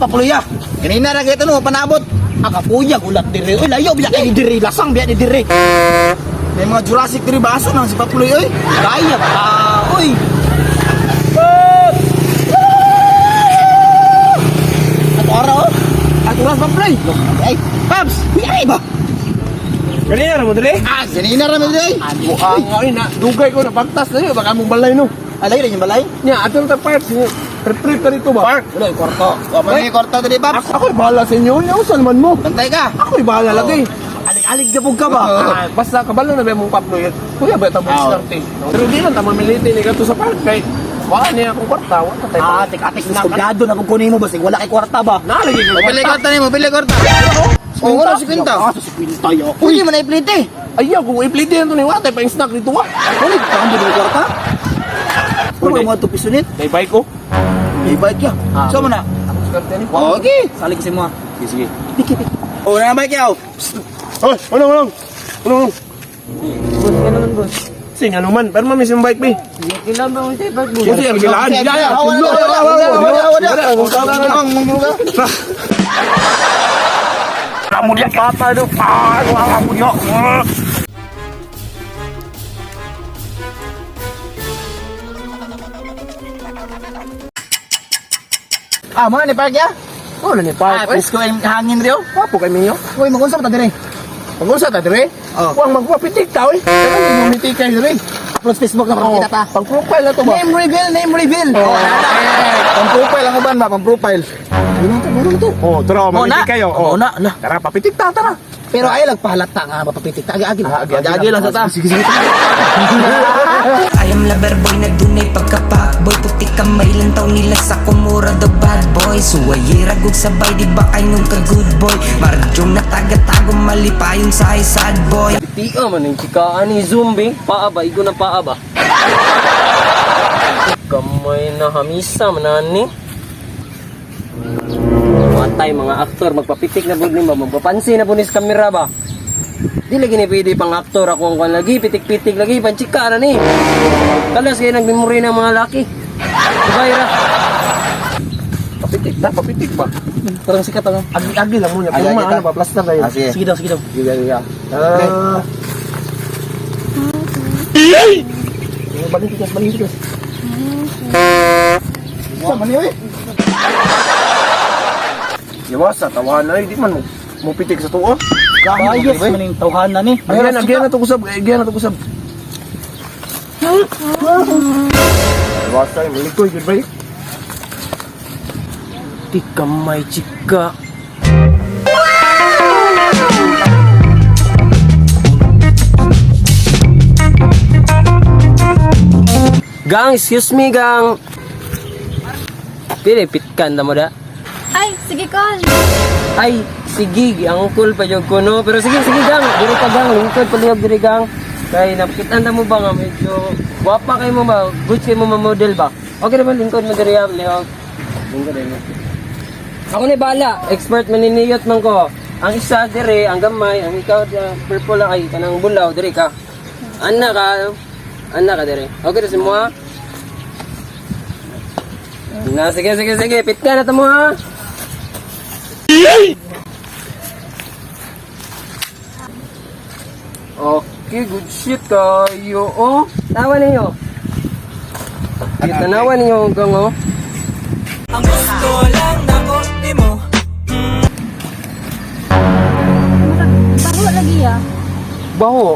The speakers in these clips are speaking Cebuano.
Papuluya. Kanina ra kay no panabot. Akapuyag ulat dire. Uy, layo biya kay dire, lasang biya ni dire. May mga Jurassic diri baso nang si Papuloy oy. Kaya pa, uy. Ato ara oh. Ato ras Papuloy. Ay, Paps, uy, ay ba? Kanina ra mo diri? Ah, kanina ra mo diri. Buang ay na dugay ko na bagtas na yun, baka mong balay no. Alay rin yung balay. Nya atong ta park trip ka dito ba? Park. Wala yung kwarto. Wa man ni kwarto diri, Paps. Ako ako'y bahala sa inyo. Nya usan man mo. Bantay ka. Ako'y bahala lagi. Alig-alig na pug ka ba? Ah, basta kabalo na ba mong Pablo yun. Kuya ba ta mo Oo. starte? Pero di lang ta mamiliti ni kadto sa park kay wala niya akong kwarta, wala ta tayo. Ah, tik-atik diskubyado na pug kunin mo basig wala kay kwarta ba? Nalagi ko. Pili kwarta nimo, pili kwarta. Oh, wala si Quinta. Ah, si Quinta yo. Uy, man ay plite. Ayaw kung ipliti to ni wala tayo pang snack dito wa. Wala ka ang yung kwarta. Wala mo to pisunit. Kay bike ko. May bike ya. Ah. So mo na. Ako starte ni. Okay. Salig kasi mo. Sige sige. Piki piki. Oh, na bike yaw. Hoy, ano ano? Ano ano? Boss, ka naman, boss. Sige ano man, pero mamiss yung bike bi. Kailangan ba mo tayo bag, boss? Kasi ang gilaan. Wala, wala, wala, wala, wala. Ah, mo na ni park ya? Oh, ni Ah, park. presko ang hangin rio. Wapo kay minyo. Uy, magunsa pa ta dire. Pag-usa ta dire. Oh. Wang magpapitik ta oy. Kaya di mo mitikay dire. Upload Facebook na Oh, kita ta. pang profile na to ba? Name reveal, name reveal. Oh, pang profile ang uban ba, pang profile. Meron to. Oh, tara, Oh, na. mamitikay oh. Oh, na, na. Tara, papitik ta, tara. Pero ay lagpahalata nga mapapitik. Agi agi. Agi lang sa ta. Sige, sige. I am lover boy na dunay pagkapakboy. Puti kamay lantaw nila sa kumura the bad boy. Suwayi ragog sabay di ba kay nung ka good boy. Marjong natagatago malipayon sa ay sad boy. Tiga man yung chikaan ni Zoom, be. Paa ba? Igo na paa ba? Gamay na hamisa, manani. Matay mga aktor, magpapitik na po ni ba? Magpapansin na po ni sa kamera ba? Di lagi ni pwede pang aktor ako ang kwan lagi, pitik-pitik lagi, panchika na ni. Kalas kayo nagmemori ng mga laki. Sabay ra. Papitik ta, papitik ba? Parang sikat ano. Agi agi lang mo niya. Agi, Pero agi ta. ano ba plaster tayo. Ah, sige. Sige daw, sige daw. Sige, sige. Ah. Balik tikas, balik tikas. Sa man ni oy. Iwasa, tawahan na, di man mo mo pitik sa tuo. Bias man yung tawhanan ni. Ayan, agian na to kusab, agian na to kusab. Iwasa, malikoy, goodbye. Di kamay chika. Gang, excuse me, gang. Pili, pitkan na mo da. Ay, sige, Col. Ay, sige, ang cool pa jud ko no. Pero sige, sige gang, diri ka gang, lingkod palihog diri gang. Kay napitan na mo ba nga medyo gwapa kay mo ba, good kay mo ma-model ba? Okay naman lingkod mo diri am, lihog. Lingkod diri. Ako ni bala, expert maniniyot man ko. Ang isa diri, ang gamay, ang ikaw purple lang ay kanang bulaw diri ka. Ana ka, ana ka diri. Okay na si mo ha. Na sige sige sige, pit ka na ta mo ha. Okay, good shit kayo. Oh, tawa ninyo. Tanawa ninyo gang oh. Baho lagi ah. Baho.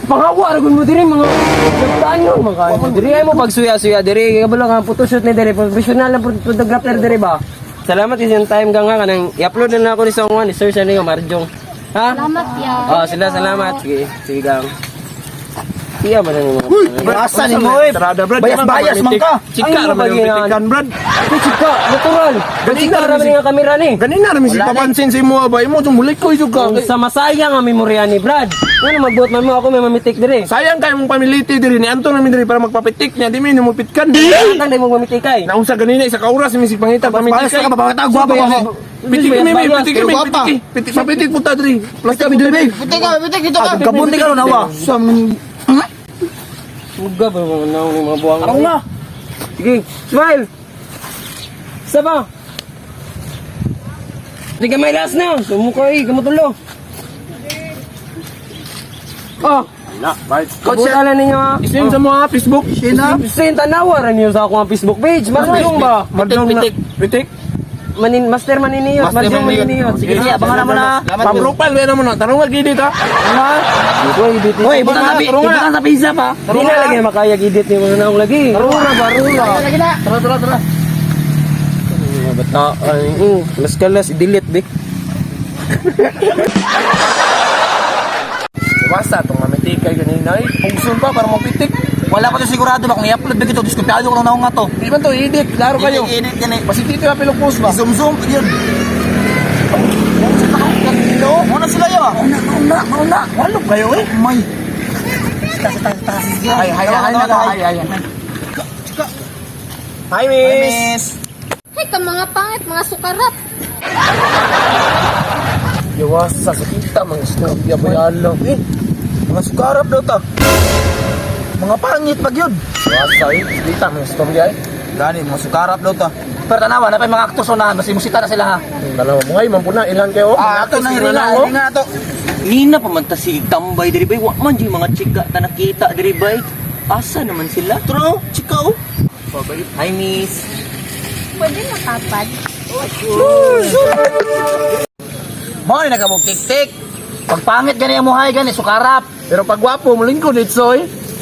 Pangawa ra gud mo diri mga nagtaan yun mga kayo. Diri ay mo pagsuya-suya diri kay kabalo nga photoshoot ni diri professional ang photographer diri ba. Salamat kasi yung time gang nga kanang i-upload na lang ako ni song 1 i-search na ninyo Marjong. Ha? Salamat ya. Oh, sila salamat. Sige, sige gang. Iya ba na mga. Asa ni mo oy. Tarada, Brad. Bayas-bayas man ka. Chika Ay, ra man yung bagay pitikan, Brad. Ay, chika, natural. Ganina Chika ra ra man nga kamera ni. Ganina ra mi si papansin sa imo ba imo jung mulikoy jud ka. Sa masaya nga memorya ni Brad. Ano magbuot man mo ako may mamitik diri. Sayang kay mong pamiliti diri ni Anton namin diri para magpapitik niya di mi nimo pitkan. Atang dai mo mamitikay. Naunsa ganina isa ka oras mi si pangita Bayas pamitikay. ka ba pangita gwapa ka. Pitik mi mi pitik mi Gwapa. pitik. Pitik papitik mo ta diri. Plaster mi diri. Pitik ka, pitik dito ka. Kabunti ka ron awa. Sa man Suga ba mga naong ni mga buwang. Ako na. Sige, smile. Isa pa. Di ka may last na. Sumukay, kamutulo. Oh, Na, bye. kabutan ninyo ha. Isin sa mga Facebook. Sina? Sin tanawa rin yun sa akong Facebook page. Marjong ba? Marjong na. Pitik. Manin, Master Maniniyot. Master Marjong Maniniyot. Maniniyot. Sige, Sige, abangan na mo na. Pa-profile ba na mo na? Tarong wag edit ha. Uy, edit. Uy, ibutang sa ibutang sa pizza pa. Di na lagi makaya edit ni mga naong lagi. Rura ba, rura. Lagi na. Tara, tara, tara. Mga bata, ay, kalas kalas, i-delete, be. Iwasa tong mamitikay kanina eh. Pugson pa para mapitik. Wala ko to sigurado ba kung i-upload ba gito, diskumpiyado ko lang na nga to. Di man to edit, klaro kayo. Edit gani. Pasitito ka pilok post ba? Zoom zoom yun. Muna sila yo. Mauna, mauna, mauna. Walog kayo eh. May. Ay, ay, ay, ay, ay, ay. Hi, Hi, miss. miss. Hey, ka mga pangit, mga sukarap. Iwasa sa kita mga istorya ba yalo. Eh, mga sukarap daw ta. Mga pangit pag yun. Iwasa eh. Kita mga istorya eh. Gani, mga sukarap daw ta. Pero tanawa, na pa yung mga aktor sa mas imusita na sila ha. Dalawa mo ngay, mampuna, ilan kayo? Ah, ato na hirina, hirina ato. Nina pa man ta si tambay diri bay, wa man jud mga chika ta nakita diri bay. Asa naman sila? Tro, chika oh. Hi miss. Pwede makapad. Mo ni nagabog tik-tik. Pag pangit gani ang muhay gani, sukarap. Pero pag gwapo, mulingkod itsoy.